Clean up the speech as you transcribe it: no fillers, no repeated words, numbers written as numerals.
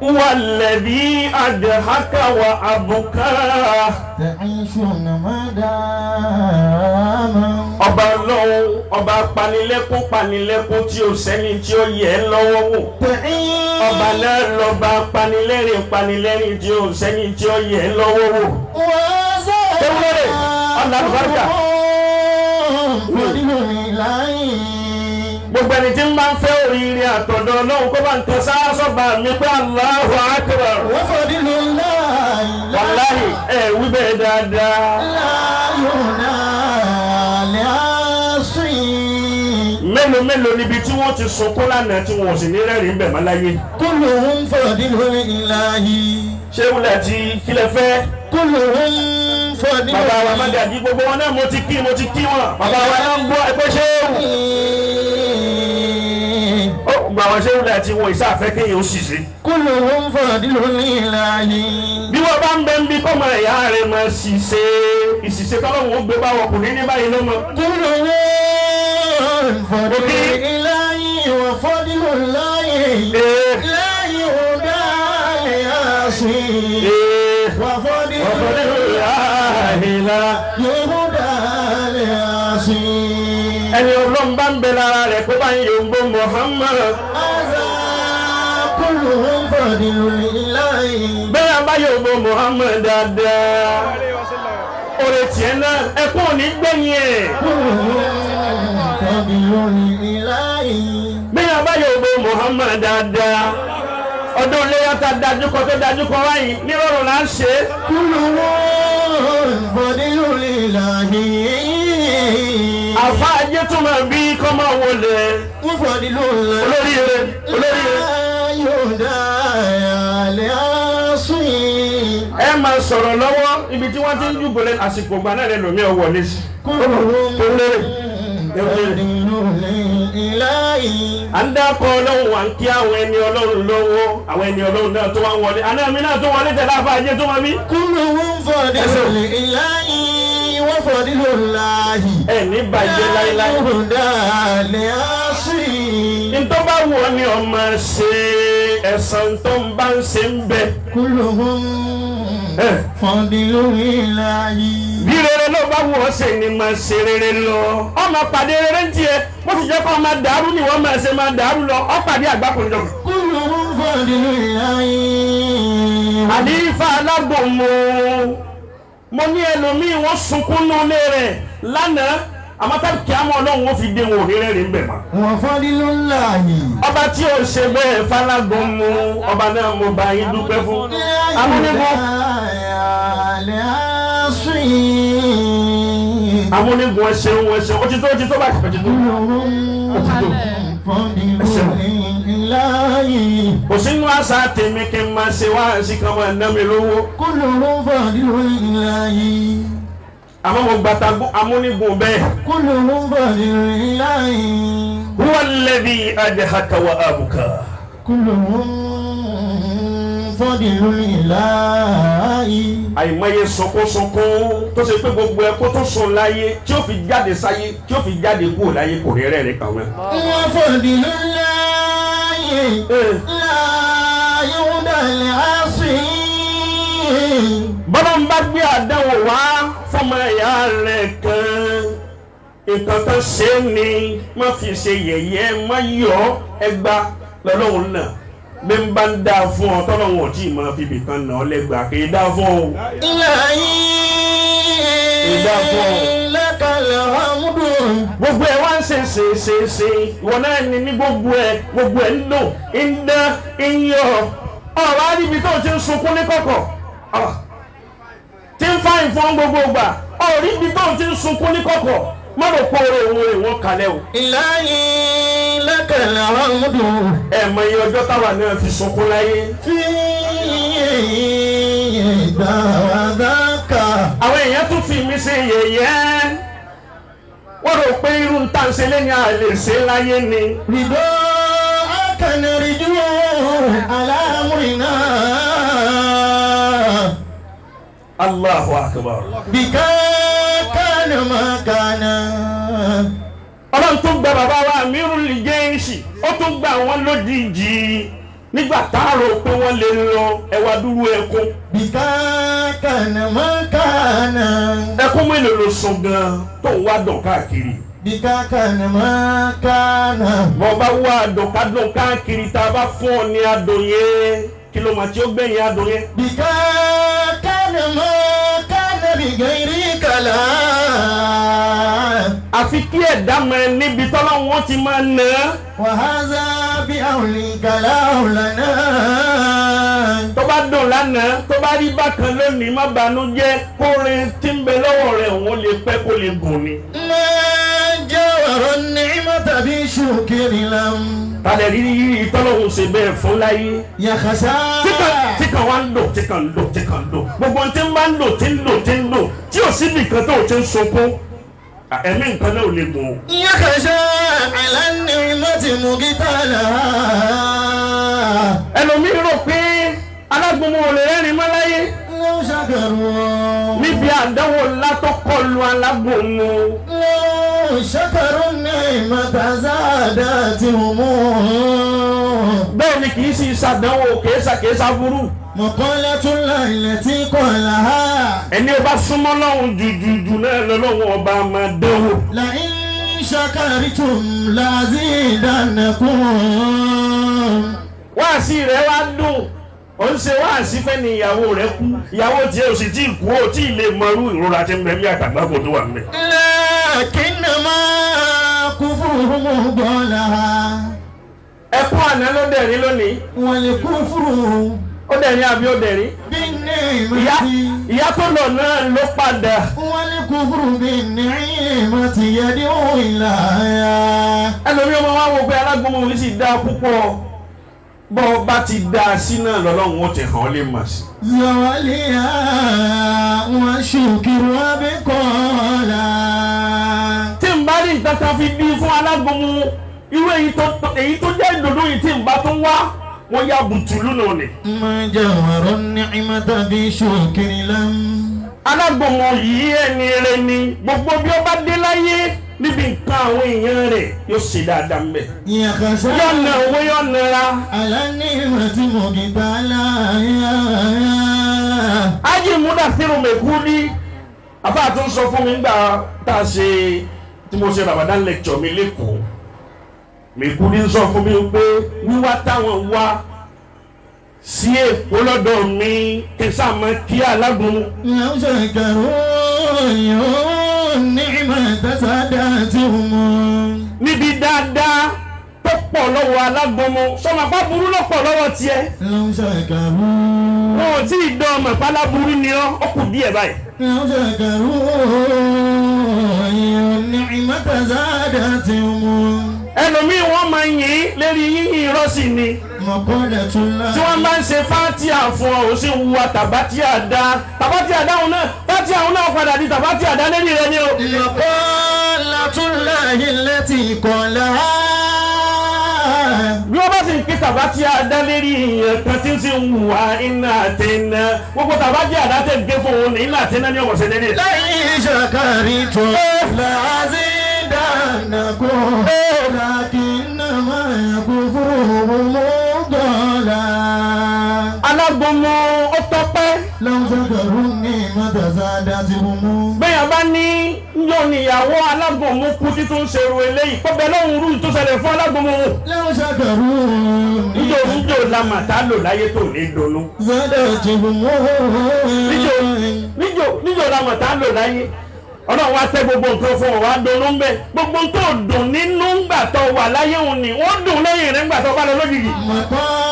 هو الذي أضحك وأبكى. تعيشون ما دام. Ọba Ọlọ́run, ọba panilẹ́kún panilẹ́kún tí ó sẹ́ni tí ó yẹ ẹ́ lọ́wọ́ wò. تعيش. Ọba náà lọ́ba panilẹ́rìn panilẹ́rìn tí ó sẹ́ni tí ó yẹ ẹ́ lọ́wọ́ wò. Ewúrẹ́, ọ̀nà àlùbáríkà. Gbogbo ẹni tí ń bá ń fẹ́ oríire àtọ̀dọ̀ Ọlọ́run, kó bá ń tẹ sáásọ̀bà mi pé Allahu Akbar. Wàláhì, ẹ wí bẹ́ẹ̀ dáadáa. Mélòó mélòó níbi tí wọ́n ti sunkún lánàá tí wọ́n sì ní rẹ́rìn-ín bẹ̀ mọ́ láyé. كلهم فضل الله. Ṣé wúlẹ̀ tí kílẹ̀ fẹ́? كلهم فضل. Bàbá wa Mágàjí, gbogbo wọn náà mo ti kí wọn. Bàbá wa náà ń gbọ́ ẹgbẹ́ ṣéwù. Ó gba àwọn ṣéwù láti wọn ìsáfẹ́ kéèyàn ó sì ṣe. كلهم فضل الله. Bí wọ́n bá ń bẹ́ ń bí kọ́mọ ẹ̀yà rẹ̀ máa ṣiṣẹ́ ìṣiṣẹ́, tọ́lọ́hún ó gbé báwọn ọkùnrin ní báyìí lọ́mọ. كلهم فضل الله وفضل الله لا يهدى لعاصي. وفضل ìlà يهدى لعاصي. Ẹni Ọlọ́run bá ń bẹ lára rẹ̀, kó bá ń yòǹgbò Muhammad. هذا كلهم فضل الله. Bẹ́ẹ̀ bá yòǹgbò Muhammad dáadáa, oore tiẹ̀ náà, ẹkún ò ní gbẹ̀yìn ẹ̀. كلهم فضل الله. Bẹ́ẹ̀ bá yòǹgbò Muhammad dáadáa, ọdún iléyà tá dájú kọ tó dájú kọ wáyé, nírọ̀rùn là ń ṣe é. كلهم فضل الله. Àfa ajé tó máa bí kọ́ máa wọlé. وفضل الله Olóríire, olóríire. لا يهدى لعاصي. Ẹ máa sọ̀rọ̀ lọ́wọ́, ibi tí wọ́n ti ń jùbọ̀ lẹ́nu, àsìkò ìgbà náà lẹ́nu mi ò wọlé sí. كلهم Tó lérè. فضل الله. À ń dákọ̀ Ọlọ́run, à ń kí àwọn ẹni Ọlọ́run lọ́wọ́, àwọn ẹni Ọlọ́run náà tó wá ń wọlé, àná mi náà tó wọlé tẹ̀lé àfa ajé tó máa bí. كلهم فضل الله وفضل الله Ẹ ní bàjẹ́ láíláí. لا يهدى لعاصي. Ntọ́ bá wù ọ́ ni ọmọ ṣe, ẹ̀sán tó ń bá ń ṣe ń bẹ. كلهم فضل الله. Bí rere ló bá wù ọ́ ṣe ni máa ṣe rere lọ. Ọmọ pàdé rere ń tiẹ̀, bó sì jẹ́ kó máa dàrú ni wọ́n máa ṣe máa dàrú lọ, ọ pàdé àgbákùnjọ. كلهم فضل الله. Àlífà alágbòmù, mo ní ẹlòmíì wọ́n sunkún nulẹ̀ rẹ̀ lánàá, àmọ́ tá kí á mọ Ọlọ́run ó fi dé wọn ò ní rẹ́rìn bẹ̀ mọ́. وفضل الله. Ọba tí ò ṣe bẹ́ẹ̀ falágbòmù, ọba náà mo bá yín dúpẹ́ fún. Amúnigun. لعاصي. Amúnigun, ẹ ṣeun, ẹ ṣeun, ó ti tó, ó ti tó báyìí, ó ti tó. كلهم فضل الله. Kò sínú àṣà tèmi kí n máa ṣe wá sí kan máa ná mi lówó. كلهم فضل الله. Àmọ́ mo gbàtà amúnigun bẹ́ẹ̀. كلهم فضل الله. هو الذي أضحك وأبكى. كلهم فضل الله. Àìmọye sunkúnsunkún tó ṣe pé gbogbo ẹkún tó sùn láyé tí ó fi jáde sáyé, tí ó fi jáde kúrò láyé, kò ní rẹ́rìn kàn wọ́n. وفضل الله لا يهدى لعاصي. Bọ́lá ń bá gbé àdánwò wá fọmọ ẹ̀yà rẹ̀ kan, nǹkan kan ṣe é ni, má fi ṣe yẹ̀yẹ́, má yọ ẹgbà lọ́lọ́run náà. Bí n bá ń dáa fún ọ, tọ́lọ́run ò tí ì máa fi ibìkan nà ọ́ lẹ́gbàá, kì í dáa fún ọ. إلهي لك الحمد. Gbogbo ẹ wá ń ṣe ṣe ṣe ṣe, ìwọ náà ní ní gbogbo ẹ ń dùn, ń dán, ń yọ ọ̀rọ̀ àríbi tó ti ń sunkún ní kọ̀kọ̀, tí ń fáyìn fún gbogbo ìgbà, ọ̀rí ibi tó ti ń sunkún ní kọ̀kọ̀, má rò pé oore òun rè wọ́n kalẹ̀ o. إلهي لك الحمد. Ẹ mọ iye ọjọ́ táwa náà fi sunkún láyé. في دعواك. Àwọn èèyàn tún fi mí ṣe yẹ̀yẹ́, wọ́n rò pé irú ń tà ń ṣe lẹ́yìn àlè ṣe láyé ni. رضاك نرجو على أمرنا. Allahu akbar. بك كان ما كان. Ọlọ́run tún gba bàbá wa Amirul Jayshi, ó tún gba àwọn lójijì. Nígbà tá a rò pé wọ́n lè lọ, ẹwà dúró ẹkún. بك كان ما كان. Ẹkún mélòó ló sùn gan tó ń wá dùn káàkiri? بك كان ما كان. Bọ́ bá wá dùn ká dùn káàkiri, tá a bá fún ọ ní adùn yẹn, kí ló máa tí ó gbẹ̀yìn adùn yẹn? بك كان ما كان بغيرك لا. Àfi kí ẹ̀dá mọ níbi tọ́lọ́run ó ti máa nà án. وهذا بأولك لا لنا. Tó bá dùn lánàá, tó bá rí bákan lónìí, má banújẹ́, kórin tí ń bẹ lọ́wọ́ rẹ̀ òun lè pẹ́ kó lè gùn ni. ما جاور النعمة بشكر لم Tàlẹ̀ rí yìí tọ́lọ́hún ṣe bẹ́ẹ̀ fún láyé. يخشى. Tí kan wá ń lò, tí kan ń lò, tí kan ń lò, gbogbo ohun tí ń bá ń lò, tí ń lò, tí ń lò, tí ò síbi kan tó ti ń sunkún, ẹ̀mí nǹkan náà ò lè gùn o. يخشى على النعمة مقتلها. Ẹlòmíín rò pé alágbọ̀mọ̀ ò lè rẹ́rìn mọ́ láyé. لو شكروا. Níbi àdánwò ńlá tó kọlu alágbọ̀mọ̀. لو شكروا النعمة زادتهم. Bẹ́ẹ̀ ni, kì í sì ṣàdánwò, kìí ṣà kìí ṣàbúrú. مقالة الله التي قالها. Ẹni ó bá súnmọ́ lọ́hùn jùjùjù náà lọ́lọ́hùn ọba máa dánwò. لئن شكرتم لأزيدنكم. Wáàsí rẹ̀ wá dùn, ó ń ṣe wáàsí fẹ́ni ìyàwó rẹ̀ kú, ìyàwó tiẹ̀ ò sì tí ì kú, ó tí ì lè mọrú ìrora tí ń bẹ bí àtàgbàkò tó wà ń bẹ. لكنما كفرهم ضلها. Ẹkún àná ló dẹ̀rín lónìí. والكفر Ó dẹ̀rín àbí ó dẹ̀rín? بالنعمة. Ìyá tó lọ náà ló padà. والكفر بالنعمة يدعو إلى Ẹlòmíì ọmọ wa wo pé alágbóhùn yìí sì dáa púpọ̀, bọ́ ọ bá ti dáa sí náà lọ́lọ́run ó ti hàn ọ́ lè mà sí. زوالها والشكر بقولا. Tí n bá rí nǹkan kan fi bí fún alágbóhùn, irú èyí tó jẹ́ ìdòdó yìí, tí n bá tó wá wọ́n yá bùtùlù náà ni. ما جوهر النعمة بشكر لم. Alágbóhùn yìí ẹni rẹ ni, gbogbo bí ó bá dé láyé níbi nǹkan àwọn èèyàn rẹ̀ yóò ṣe dáadáa ń bẹ̀. يخشى Yóò na owó, yóò nara. على النعمة مقتلا. Ájì Múdàsírù Mẹ́kúdí àbá tó ń sọ fún mi nígbà tá a ṣe tí mo ṣe Ramadan lecture mi lẹ́kọ̀ọ́, Mẹ́kúdí ń sọ fún mi pé wíwá táwọn wá sí Èkó lọ́dọ̀ mi kí n sáà mọ kí alágúnmu. لو شكروا النعمة زادتهم. Níbi dáadáa tó pọ̀ lọ́wọ́ alágúnmu, sọmọ apá burú ló pọ̀ lọ́wọ́ tiẹ̀. لو شكروا. Wọn ò tí ì dán ọmọ ìpáláburú ni ọ́, ó kù díẹ̀ báyìí. لو شكروا النعمة زادتهم. Ẹlòmíì wọ́n máa yìn lérí yíyìn irọ́ sì ni. مقالة الله. Tí wọ́n bá ń ṣe fátíà fún ọ, ò sì ń wa tàbátì àdá, tàbátì àdá òun náà, fátíà òun náà padà di tàbátì àdá lérí rẹ ni o. مقالة الله التي قالها. Bí wọ́n bá sì ń ké tàbátì àdá lérí ìyẹn kan tí ń sì ń wà iná àtẹná, gbogbo tàbátì àdá tẹ̀ ń gé fún òun ní iná àtẹná ní ọ̀wọ̀sẹ̀ lérí rẹ̀. لئن شكرتم لأزيدنكم لكنما كفرهم ضلا. Alágbọmọ ó tọpẹ́. لو شكروا النعمة زادتهم. Bẹ́ẹ̀ bá ní yóò níyàwó alágbọmọ kú títún ṣerú eléyìí pọ́bẹ́ lọ́hùn rú tó ṣẹlẹ̀ fún alágbọmọ wò. لو شكروا Níjó níjó la màtá lò láyé tó ní dunnú. زادتهم. Níjó níjó níjó la màtá lò láyé, Ọlọ́run wá tẹ́ gbogbo nǹkan fún ọ, wá dunnú ń bẹ, gbogbo tó dùn nínú ńgbà tó wà láyé òun ni wọ́n dùn lẹ́yìn rẹ̀ ńgbà tó bá lọ lójijì. مقالة